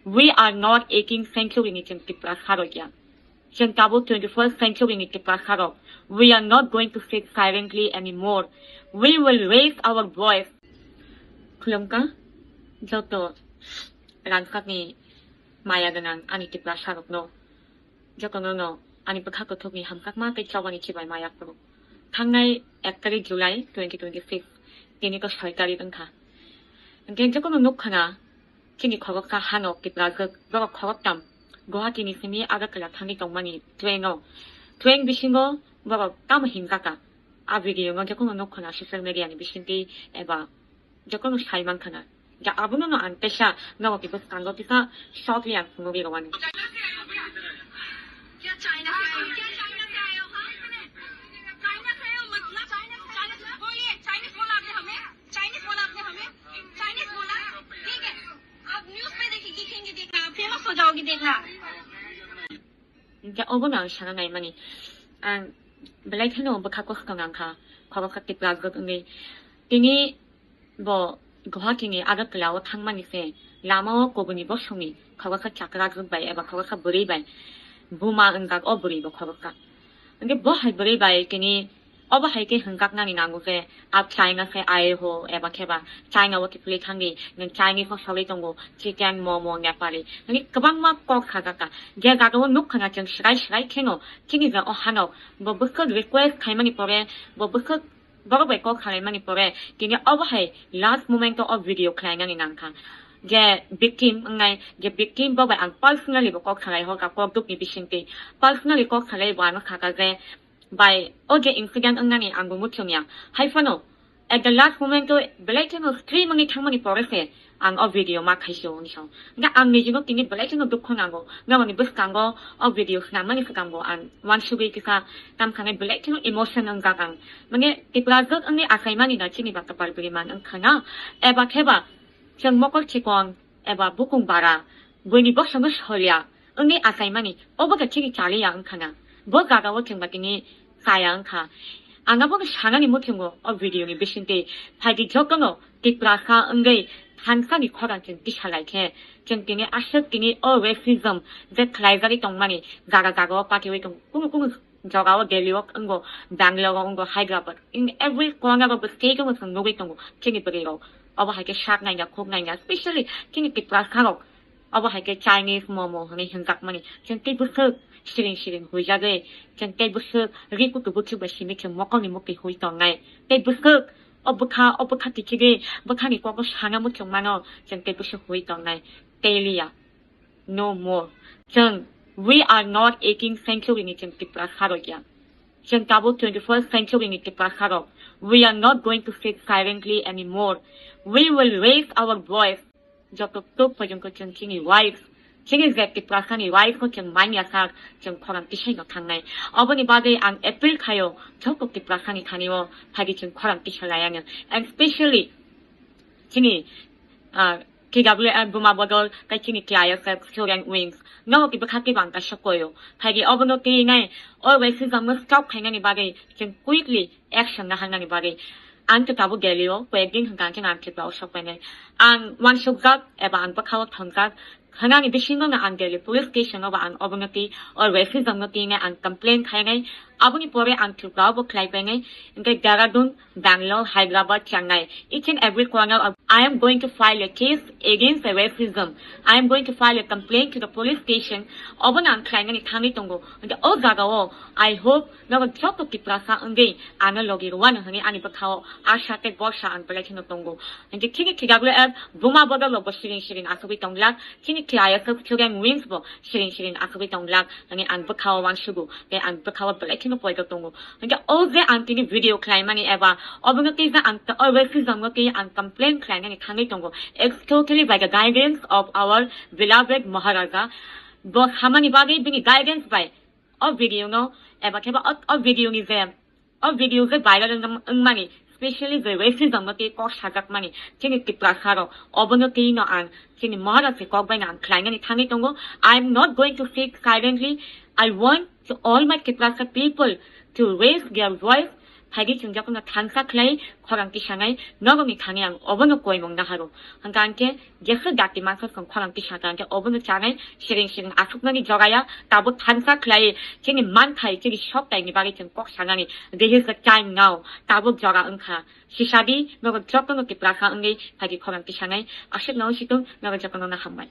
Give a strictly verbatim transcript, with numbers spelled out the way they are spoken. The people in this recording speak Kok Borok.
We are not eighteen century ni chwng Tiprasa rok ya. Chwng tabuk twenty-first century ni Tiprasa rok. We are not going to sit silently anymore. We will raise our voice. Khulumkha joto rangkakni maya gwnang ani Tiprasa rokno. Jotono no ani bwkha kuthukni hamjakma tei chobani chibai maya phuru. Thangnai ek tarik July twenty twenty-six, tini to soi tarik wngkha. Hwnkhe jotono nukkhana chini khoroksa hano kiprajwk borok khoroktam Guwahati ni simi Agartala thangwi tongmani train o. Train bisingo borok tamo himjakha. A video no jotono nukkhana social media ni bisingtwi eba jotono sai mankha na. Ja abono no ang teisa nogo kibo bwskango kisa shortly ang phunugwi rwani. क्या चाइना से आए हो? क्या चाइना से आए हो? हाँ? चाइना से आए हो मतलब? चाइना से, चाइना से, बोलिए, चाइनीज बोला आपने हमें? चाइनीज बोला आपने हमें? चाइनीज बोला? ठीक है। आप न्यूज़ पे देखिए, दिखेंगे, देखना, फेमस हो जाओगे, देखना। Hwnkhe obono ang sana naimani. Ang belai kheno bwkha kosto nangkha, khoroksa kiprajwk wngwi. Tini bo Guwahati ni Agartala o thangmani se lama o kubuni bosongni khoroksa chakrajwk bai eba khoroksa bwrwi bai buma wngjak o bwrwi bo khoroksa. Hwnkhe bo hai bwrwi bai tini obo hai khe hwnjaknani nango je, a China se ai ho eba khe ba China o kiphilwi thangdi, nwng Chinese o sogwi tongo, chicken, momo, Nepali. Hwnwi kwbangma kok sajakha. Je jaga o nukha na chwng swrai swrai kheno, chini je o hano, bo bwswk request khaimani pore, bo bwswk borok bai kok salaimani pore, tini obo hai last moment o video khlainani nangkha. Je victim wngnai, je victim bo bai ang personally bo kok salai horkha, kok dukni bisingtwi. Personally kok salai bo ano sakha je, bai, o je incident wngnani ang bo muchung ya. Hai phano, at the last moment o belai kheno stream wngwi thangmani pore se ang o video ma khaisio hwnwi sao. Hwnkhe ang nijino tini belai kheno dukho nango. Nokni bwskango o video swnamnani swkang bo ang uansugwi kisa kam khanai belai kheno emotion wngjak ang. Mane Tiprajwk wngwi achaimani no chini ba kwpal bwrwi man wngkha na. Eba khe ba chwng mokol chikon eba bukung bara buini bosongno solia wngwi achaimani, obo khe chini chaliya wngkha na. Bo jaga o chwng ba tini chaya wngkha. Ang abono sanani muchungo o video ni bisingtwi, phaidi jotono Tiprasa wngwi thansani khorang chwng tisa lai khe, chwng tini aswk tini o racism je khlaijagwi tongmani jaga jaga o patiwi tongo. Kunu kunu jagao Delhi o wngo, Bangalore o wngo, Hyderabad, in every corner of the state o chwng nugwi tongo chini bwrwi rok. Obo hai khe sak naina, khuk naina, specially chini Tiprasa rok. Obo hai khe Chinese momo hwnwi hwnjakmani. Chwng tei bwswk siring siring huijagwi, chwng tei bwswk ri kutu buchuk bai simi chwng mokolni mukti hui tongnai. Tei bwswk o bwkha, o bwkha kichigwi bwkhani kogo sana muchung mano, chwng tei bwswk hui tongnai. Tei liya. No more. Chwng, we are not eighteenth century ni chwng Tiprasa rok ya. Chwng tabuk twenty-first century ni Tiprasa rok. We are not going to sit silently anymore. We will raise our voice. Joto tok porjonto chwng chini rights, chini je Tiprasa ni rights no chwng manya sak, chwng khorang tisai no thangnai. Oboni bagwi ang appeal khaio joto Tiprasa ni thani o phaidi chwng khorang tisa lai ano. And specially chini, ah, T W F Buma Bodol, tei chini T I S F Student Wings. Nogo kibo kha kibo ang kaisa koyo. Phaidi obono twi nai, o racism no stop khainani bagwi, chwng quickly action naharnani bagwi. Ang to tabuk Delhi o, koyek din hwnkha ang khe ang Tripura o sok painai. Ang uansukjak, eba ang bwkha o thongjak. Hwnani bisingo no ang Delhi police station o ba ang obono twi, o racism no twi nai ang complain khainai. Aboni pore ang Tripura o bo khlai painai. Hwnkhe Dehradun, Bangalore, Hyderabad, Chennai, each and every corner of, I am going to file a case against the racism. I am going to file a complaint to the police station. Obono ang khlainani thangwi tongo. Hwnkhe o jagao, I hope, nogo joto Tiprasa wngwi ano logi rwano hwnwi ani bwkhao asha tei borsa ang belai kheno tongo. Hwnkhe chini T W F Buma Bodol rok bo siring siring asugwi tonglak, chini T I S F Student Wings bo siring siring asugwi tonglak. Ani ang bwkhao uansugo, tei ang bwkhao belai kheno poito tongo. Hwnkhe o je ang tini video khlaimani eba obono twi je ang o racism no twi ang complain khlainani thangwi tongo. It's totally by the guidance of our beloved Maharaja. Bo samani bagwi bini guidance bai o video no eba khe ba o, o video ni je O video je viral wng-, wngmani, specially je racism no tei kok sajakmani, chini Tiprasa rok, obono tei no ang, chini Maharaj ni kok bai no ang khlainani thangwi tongo. I am not going to sit silently. I want to all my Tiprasa people to raise their voice Phaidi chwng jokhonno thansa khlai khorang tisanai nogoni thani ang obono koimung naharo. Hwnkha hwnkhe jesa jati mansok chwng khorang tisaka hwnkhe obono chanai siring siring asuknani jogaya tabuk thansa khlai chini manthai chini soktaini bagwi chwng kok sanani. This is the time now. Tabuk jora wngkha. Sisadi nogo jokhonno tiprasa wngwi phaidi khorang tisanai aswkno situng nogo jokhonno hambai.